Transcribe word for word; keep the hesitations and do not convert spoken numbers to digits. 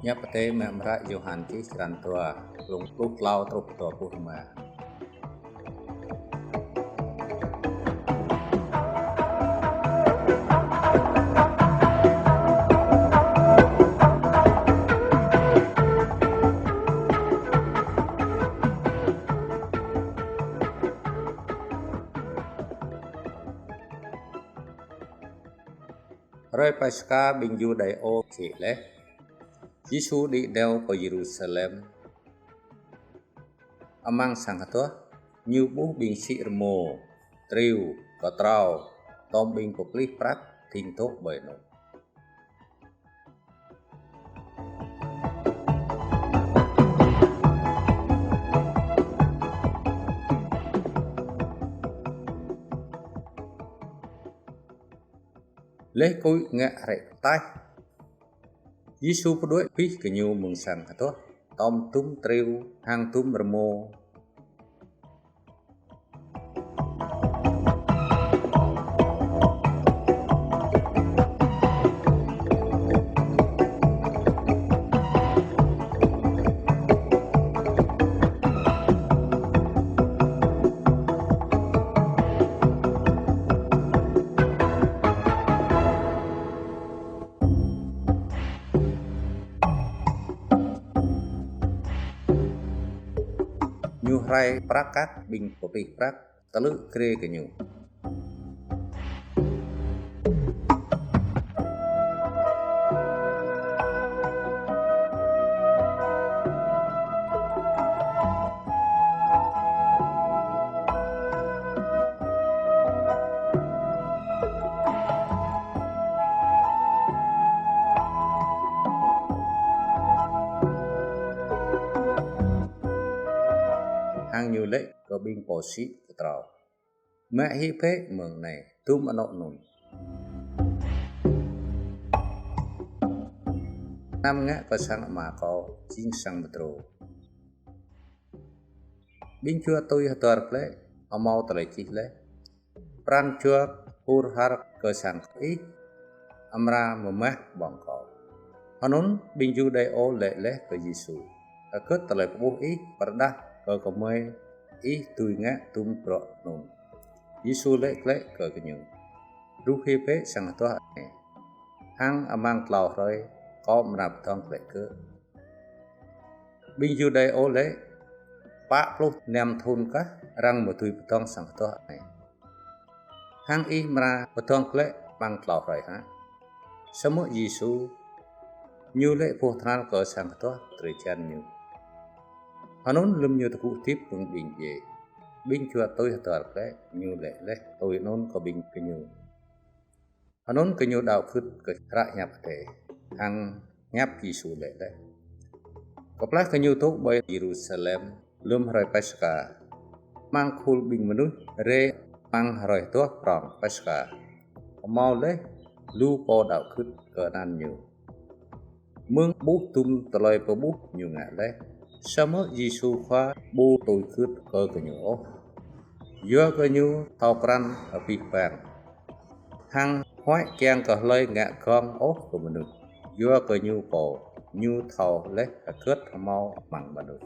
Hiăp Adai mơ̆ng amra Yôhan čih črăn dua, klung pluh klâo truh dua pluh rơma. Hrơi Paskha ƀing Yudaiô sĭ laih. Yêsu đĭ nao pơ Yêrusalem. Amăng sang hơduah, Ñu ƀuh ƀing sĭ rơmô, triu, kơtrâo, tơm ƀing pơplih prăk, dŏ dŏ ƀơi anŭn. Laih kơkuh ngă hrĕ taih, Yêsu pơđuaĭ abih gơñu mơ̆ng sang hơduah, tơm dŭm triu hăng dŭm rơmô. Ñu rai prăk kăk ƀing pơplih prăk, tơlư̆ grê gơñu. Hăng Ñu laĭ kơ ƀing pô sĭ kơtrâo: Mă hĭ bĕ mơ̆ng anai, dŭm anŏ anŭn. Anăm ngă kơ sang Ama Kâo jing sang mơdrô. Ƀing jua tui hơdơr glaĭ, hơmâo tơlơi čih laih: Pran jua hur har kơ sang Ih amra mơmah ƀơ̆ng Kâo. Anŭn ƀing Yudaiô laĭ laih kơ Yêsu: Hơgĕt tơlơi pơƀuh Ih pơrơđah kơ gơmơi Ih dưi ngă dŭm bruă anŭn? Yêsu laĭ glaĭ kơ gơñu: Ruh hĭ bĕ sang hơduah anai, hăng amăng klâo hrơi Kâo amra pơdơ̆ng glaĭ gơ̆. Ƀing Yudaiô laĭ: Pă pluh năm thŭn kah arăng mơ̆ dưi pơdơ̆ng sang hơduah anai, hăng Ih amra pơdơ̆ng glaĭ amăng klâo hrơi hă? Samơ̆ Yêsu, Ñu laĭ boh tơhnal kơ sang hơduah drơi jan Ñu. Anŭn lơ̆m Ñu tơgŭ hơdip mơ̆ng ƀing djai, ƀing jua tui hơdơr glaĭ, Ñu laĭ laih tui anŭn kơ ƀing gơñu. Anŭn gơñu đaŏ gưt kơ hră hiăp Adai, hăng hiăp Yêsu laĭ laih. Kơplah gơñu dŏ ƀơi Yêrusalem lơ̆m hrơi Paskha, amăng khul ƀing mơnuih rai amăng hrơi hơduah prŏng Paskha, hơmâo laih lu pô đaŏ gưt kơ anăn Ñu. Mơ̆ng ƀuh dŭm tơlơi pơƀuh Ñu ngă laih, samơ̆ Yêsu Khua ƀu tui gưt kơ gơñu ôh, yua kơ Ñu thâo krăn abih bang, hăng huăi kiăng kơ hlơi ngă gơ̆ng ôh kơ mơnuih, yua kơ Ñu pô, Ñu thâo laih hơgĕt hơmâo amăng mơnuih.